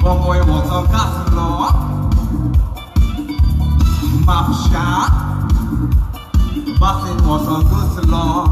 Boy was on law, Mapsha, Bassin was on good law.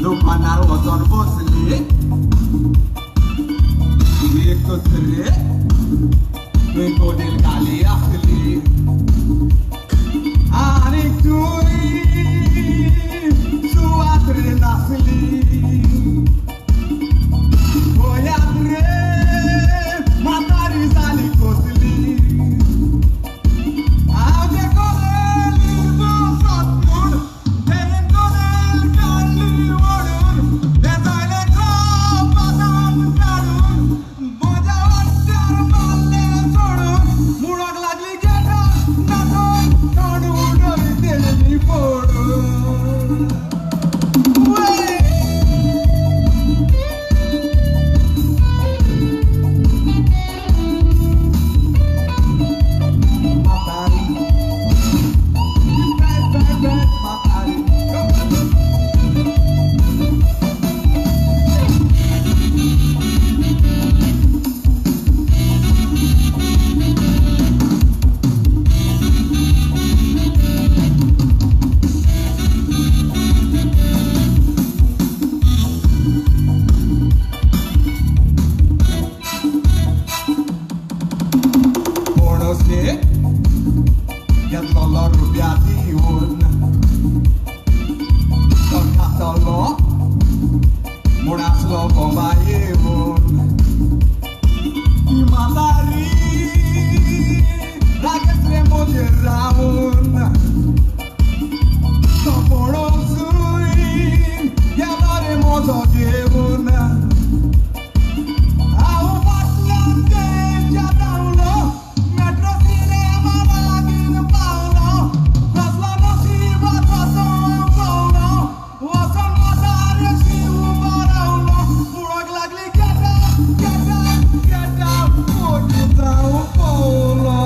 दुकानार वचोन बसली एकच रे थंय कदेल घाली आसली आनी थंय सुवात रे नासली गोंयांत रे म्हातारी जाली कसली हांव जे कदेलीर बसत म्हूण तेणें कदेल काडली ओडून तें जायलें कपाटान काडून म्हज्या वाट्यार मारलें सोडून मुळाक लागली गेटां नाचोन तोंड उडयली तेणी फोडून. घेतलो रुपया दिवन तो खातलो म्हूण आसलो बोंबा येवन ती म्हातारी रागेस्त रे म्हजेर रावून तो पळोवसूय गेलो रे म्हजो घेवन. हांव फाटल्यान तेंच्या धांवलो मेट्रो सिनेमा लागीं पावलो कसलो नशिबाचो पावलो वचोन म्हातारेशी उबो रावलो मुळाक लागली गेटा गेटा गेटा मोगी जावं पावलो.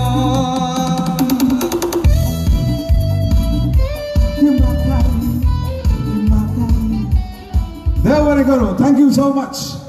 There we go. Thank you so much.